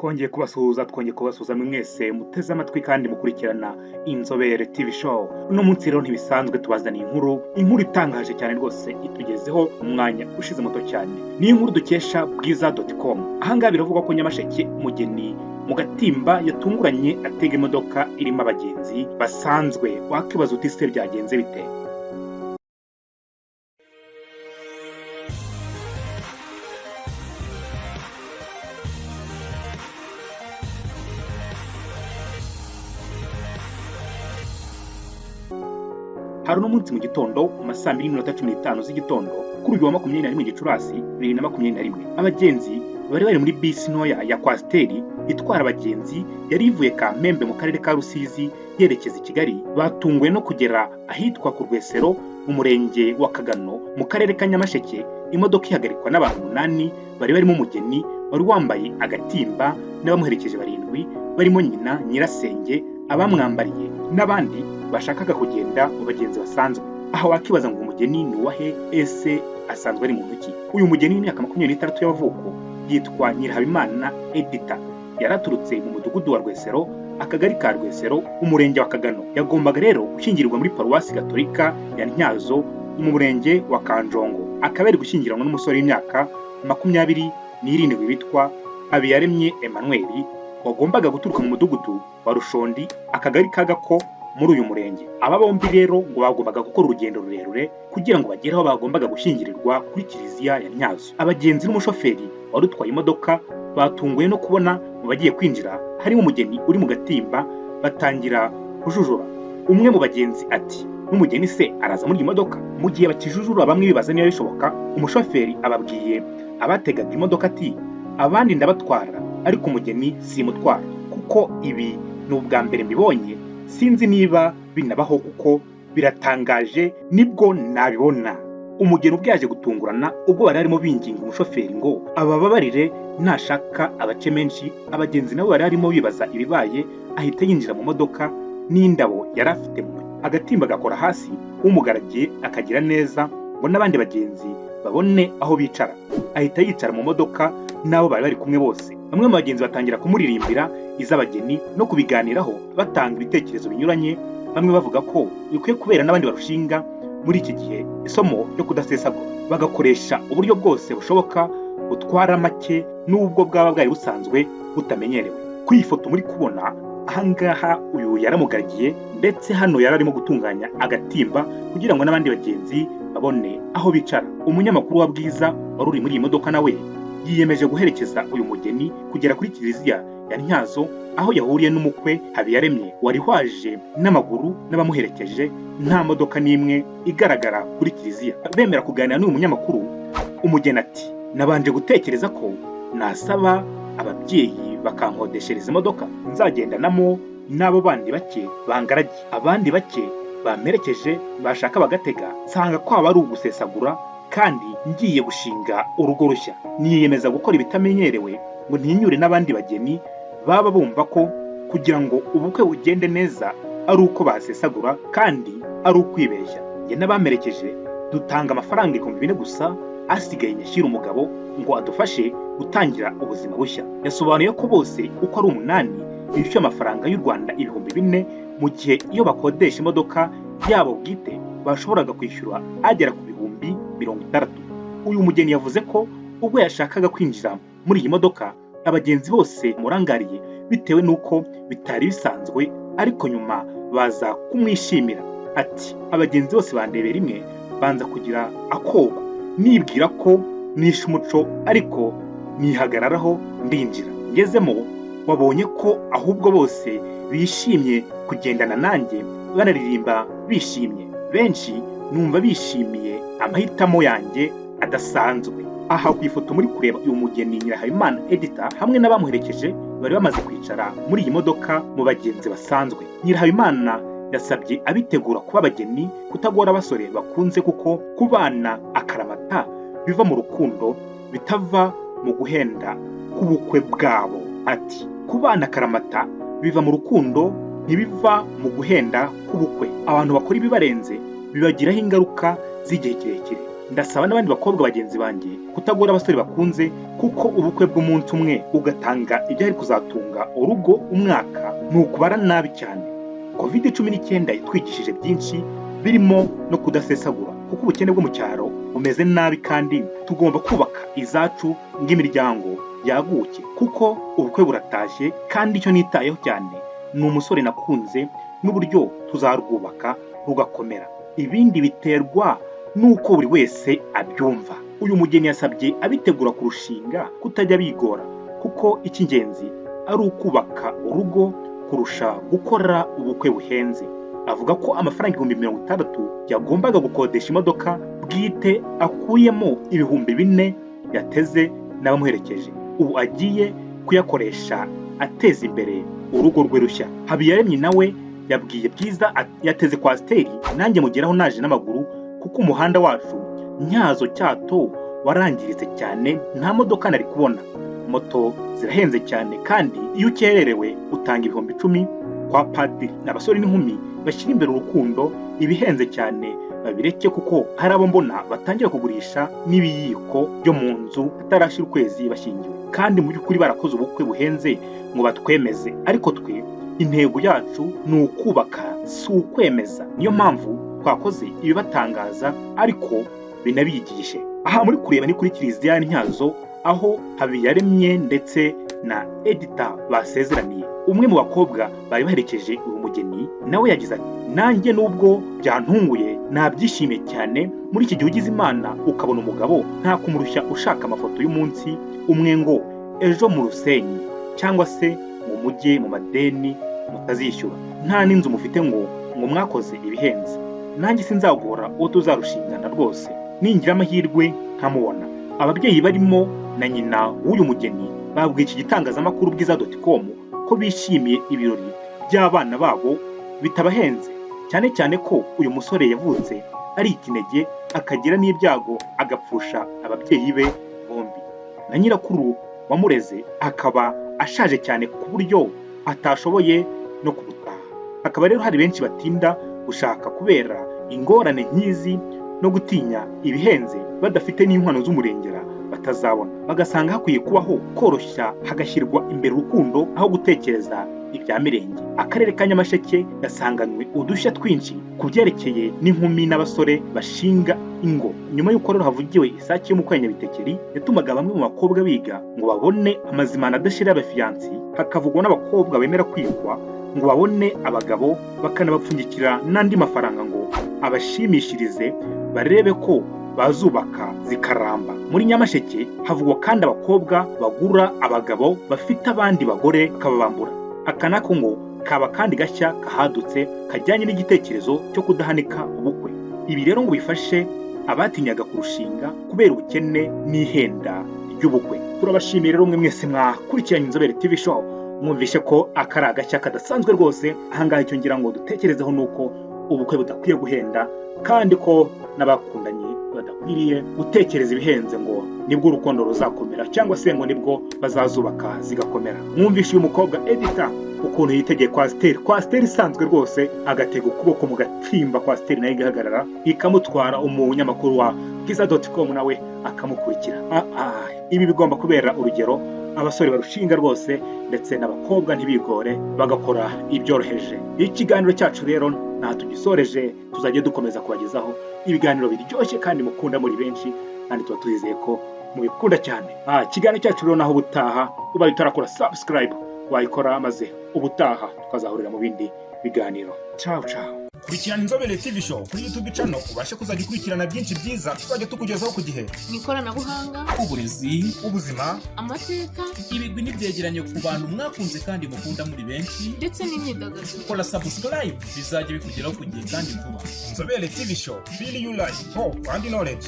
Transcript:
Twongeye kubasuhuza, twongeye kubasuhuza mwese muteze amatwi kandi mukurikirana Inzobere TV Show. Uno munsi rero ntibisanzwe, tubazaniye inkuru itangaje cyane rwose, itugezeho umwanya ushize muto cyane. Ni inkuru dukesha bwiza.com. Ahangaha biravugwa ko Nyamasheke umugeni mu gatimba yatunguranye atega imodoka irimo abagenzi basanzwe. Wakibaza uti se byagenze bite? Hari uno munsi mu gitondo, mu ma saa 2:15 z'igitondo, kuri uyu wa 21 Gicurasi 2021, abagenzi bari bari muri bisi ntoya ya kwasiteri itwara abagenzi yari ivuye Kamembe mu karere ka Rusizi yerekeza i Kigali, batunguwe no kugera ahitwa ku Rwesero mu murenge wa Kagano mu karere ka Nyamasheke, imodoka ihagarikwa n'abantu 8 bari barimo umugeni wari wambaye agatimba n'abamuherekeje 7 barimo nyina, nyirasenge, abamwambariye n'abandi bashakaga kugenda mu bagenzi basanzwe. Aha wakibaza ngo umugeni ni uwahe, ese asanzwe ari muntu ki? Uyu mugeni w'imyaka 26 y'amavuko yitwa Nyirahabimana Edita, yaraturutse mu mudugudu wa Rwesero, akagari ka Rwesero, umurenge wa Kagano. Yagombaga rero gushyingirwa muri paruwasi gatolika ya Ntyazo mu murenge wa Kanjongo, akaba yari gushyingiranwa n'umusore w'imyaka 27 witwa Habiyaremye Emmanuel, wagombaga guturuka mu mudugudu wa Rushondi, akagari ka Gako muri uyu murenge. Aba bombi rero ngo bagombaga gukora urugendo rurerure kugira ngo bagere aho bagombaga gushyingirirwa kuri kiliziya ya Ntyazo. Abagenzi n'umushoferi wari utwaye imodoka batunguwe no kubona mu bagiye kwinjira harimo umugeni uri mu gatimba, batangira kujujura. Umwe mu bagenzi ati n'umugeni se araza muri iyi modoka? Mu gihe bakijujura bamwe bibaza niba bishoboka, umushoferi ababwiye abategaga imodoka ati abandi ndabatwara ariko umugeni simutwara, kuko ibi ni ubwa mbere mbibonye, sinzi niba binabaho kuko biratangaje nibwo nabibona. Umugeni ubwo yaje gutungurana ubwo bari barimo binginga umushoferi ngo abababarire nashaka abace menshi, abagenzi nabo bari barimo bibaza ibibaye, ahita yinjira mu modoka n'indabo yari afite mu ntoki, agatimba gakora hasi, umugaragiye akagira neza ngo n'abandi bagenzi babone aho bicara, ahita yicara mu modoka n'abo bari bari kumwe bose. Bamwe mu bagenzi batangira kumuririmbira iz'abageni no kubiganiraho, batanga ibitekerezo binyuranye, bamwe bavuga ko bikwiye kubera n'abandi barushinga muri iki gihe isomo ryo kudasesagura, bagakoresha uburyo bwose bushoboka butwara make n'ubwo bwaba bwari busanzwe butamenyerewe. Kuri iyi foto muri kubona ahangaha, uyu yaramugaragiye ndetse hano yari arimo gutunganya agatimba kugira ngo n'abandi bagenzi babone aho bicara. Umunyamakuru wa Bwiza wari uri muri iyi modoka nawe yiyemeje guherekeza uyu mugeni kugera kuri kiliziya ya Ntyazo, aho yahuriye n'umukwe Habiyaremye wari waje n'amaguru n'abamuherekeje, nta modoka n'imwe igaragara kuri kiliziya. Bemera kuganira n'uyu munyamakuru, umugeni ati nabanje gutekereza ko nasaba ababyeyi bakankodeshereza imodoka nzagendanamo n'abo bandi bake bangaragiye, abandi bake bamperekeje bashaka bagatega, nsanga kwaba ari ugusesagura kandi ngiye gushinga urugo rushya. Niyemeza gukora ibitamenyerewe ngo ntinyure n'abandi bageni baba bumva ko kugira ngo ubukwe bugende neza ari uko basesagura kandi ari ukwibeshya. Njye n'abamerekeje dutanga amafaranga 4000 gusa, asigaye nyashyira umugabo ngo adufashe gutangira ubuzima bushya. Yasobanuye ko bose uko ari 8 bishyuye amafaranga y'u Rwanda 4000, mu gihe iyo bakodesha imodoka yabo bwite bashoboraga kwishyura agera ku 60,000. Uyu mugeni yavuze ko ubwo yashakaga kwinjira muri iyi modoka abagenzi bose murangariye bitewe n'uko bitari bisanzwe, ariko nyuma baza kumwishimira. Ati abagenzi bose bandebeye rimwe banza kugira akoba, nibwira ko nishe umuco, ariko nihagararaho ndinjira. Ngezemo wabonye ko ahubwo bose bishimye kugendana nanjye, banaririmba bishimye. Benshi numva bishimiye amahitamo yanjye adasanzwe. Aha ku ifoto muri kureba uyu mugeni Nyirahabimana Edita hamwe n'abamuherekeje bari bamaze kwicara muri iyi modoka mu bagenzi basanzwe. Nyirahabimana yasabye abitegura kuba abageni kutagora abasore bakunze, kuko kubana akaramata biva mu rukundo bitava mu guhenda k'ubukwe bwabo. Ati kubana akaramata biva mu rukundo ntibiva mu guhenda k'ubukwe. Abantu bakora ibibarenze bibagiraho ingaruka z'igihe kirekire. Ndasaba n'abandi bakobwa bagenzi banjye kutagora abasore bakunze, kuko ubukwe bw'umunsi umwe ugatanga ibyari kuzatunga urugo umwaka ni ukubara nabi cyane. COVID-19 yatwigishije byinshi, birimo no kudasesagura, kuko ubukene bwo mu cyaro bumeze nabi kandi tugomba kubaka izacu ng'imiryango yaguke, kuko ubukwe buratashye. Kandi icyo nitayeho cyane ni umusore nakunze n'uburyo tuzarwubaka rugakomera. Ibindi biterwa n'uko buri wese abyumva. Uyu mugeni yasabye abitegura kurushinga kutajya bigora, kuko icy'ingenzi ari ukubaka urugo kurusha gukora ubukwe buhenze. Avuga ko amafaranga 60,000 yagombaga gukodesha imodoka bwite akuyemo 4,000 yateze n'abamuherekeje, ubu agiye kuyakoresha ateza imbere urugo rwe rushya. Habiyaremye nawe yabwiye Bwiza ati: "Yateze coaster, nanjye mugeraho naje n'amaguru, kuko umuhanda wacu Ntyazo Cyato warangiritse cyane, nta modoka nari kubona. Moto zirahenze cyane, kandi iyo ukererewe utanga 10,000 kwa padiri. Abasore n'inkumi bashyira imbere urukundo, ibihenze cyane babireke, kuko hari abo mbona batangira kugurisha n'ibiyiko byo mu nzu hatarashira ukwezi bashyingiwe, kandi mu by'ukuri barakoze ubukwe buhenze ngo batwemeze. Ariko twe intego yacu ni ukubaka, si ukwemeza. Niyo mpamvu twakoze ibibatangaza ariko binabigishe." Aha muri kureba ni kuri Kiliziya ya Ntyazo, aho Habiyaremye ndetse na Edita basezeraniye. Umwe mu bakobwa bari baherekeje uyu mugeni nawe yagize ati: "Nanjye nubwo byantunguye, nabyishimiye cyane. Muri iki gihe ugize Imana ukabona umugabo, nta kumurushya ushaka amafoto y'umunsi umwe ngo ejo mu rusenyi, cyangwa se ngo mujye mu madeni mutazishyura, nta n'inzu mufite ngo mwakoze ibihenze. Nanjye sinzagora uwo tuzarushingana rwose, ningira amahirwe nkamubona." Ababyeyi barimo na nyina w'uyu mugeni babwiye iki gitangazamakuru Bwiza.com ko bishimiye ibirori by'abana babo bitabahenze, cyane cyane ko uyu musore yavutse ari ikinege, akagira n'ibyago agapfusha ababyeyi be bombi, na nyirakuru wamureze akaba ashaje cyane ku buryo atashoboye no kubutaha. Hakaba rero hari benshi batinda gushaka kubera ingorane nk'izi no gutinya ibihenze, badafite n'inkwano z'umurengera batazabona, bagasanga hakwiye kubaho koroshya, hagashyirwa imbere urukundo aho gutekereza ibya mirenge. Akarere ka Nyamasheke gasanganywe udushya twinshi ku byerekeye n'inkumi n'abasore bashinga ingo, nyuma y'uko rero havugiwe isake yo mu Nyabitekeri yatumaga bamwe mu bakobwa biga ngo babone amazimano adashira y'abafiyansi, hakavugwa n'abakobwa bemera kwikwa ngo babone abagabo, bakanabapfunyikira n'andi mafaranga ngo abashimishirize barebe ko bazubaka zikaramba. Muri Nyamasheke havugwa kandi abakobwa bagura abagabo bafite abandi bagore bakababambura. Aka nako ngo kaba kandi gashya kahadutse kajyanye n'igitekerezo cyo kudahanika ubukwe. Ibi rero ngo bifashe abatinyaga kurushinga kubera ubukene n'ihenda ry'ubukwe. Turabashimiye rero mwe mwese mwakurikiranye Inzobere TV Show. Mwumvishe ko aka ari agashya kadasanzwe rwose. Ahangaha icyo ngira ngo dutekerezeho ni uko ubukwe budakwiye guhenda, kandi ko n'abakundanye badakwiriye gutekereza ibihenze ngo nibwo urukundo ruzakomera, cyangwa se ngo nibwo bazazubaka zigakomera. Mwumvishe uyu mukobwa Edita ukuntu yitegeye coaster, coaster isanzwe rwose, agatega ukuboko mu gatimba, coaster nayo igahagarara ikamutwara, umunyamakuru wa Bwiza.com nawe akamukurikira. Ibi bigomba kubera urugero abasore barushinga rwose, ndetse n'abakobwa ntibigore, bagakora ibyoroheje. Ikiganiro cyacu rero nta tugisoreje. Tuzajya dukomeza kubagezaho ibiganiro biryoshye kandi mukunda muri benshi, kandi tuba twizeye ko mubikunda cyane. Ikiganiro cyacu rero naho ubutaha. Ubaye utarakora subscribe wayikora, maze ubutaha tukazahurira mu bindi biganiro. Ciao ciao. Kurikirana Inzobere TV Show kuri YouTube channel, ubashe kuzajya ukurikirana byinshi byiza tuzajya tukugezaho ku gihe. Mu ikoranabuhanga, uburezi, ubuzima, amateka, ibigwi n'ibyegeranyo ku bantu mwakunze kandi mukunda muri benshi, ndetse n'imyidagaduro. Kora subscribe, bizajya bikugeraho ku gihe kandi vuba. Inzobere TV Show, feel you life, hope and knowledge.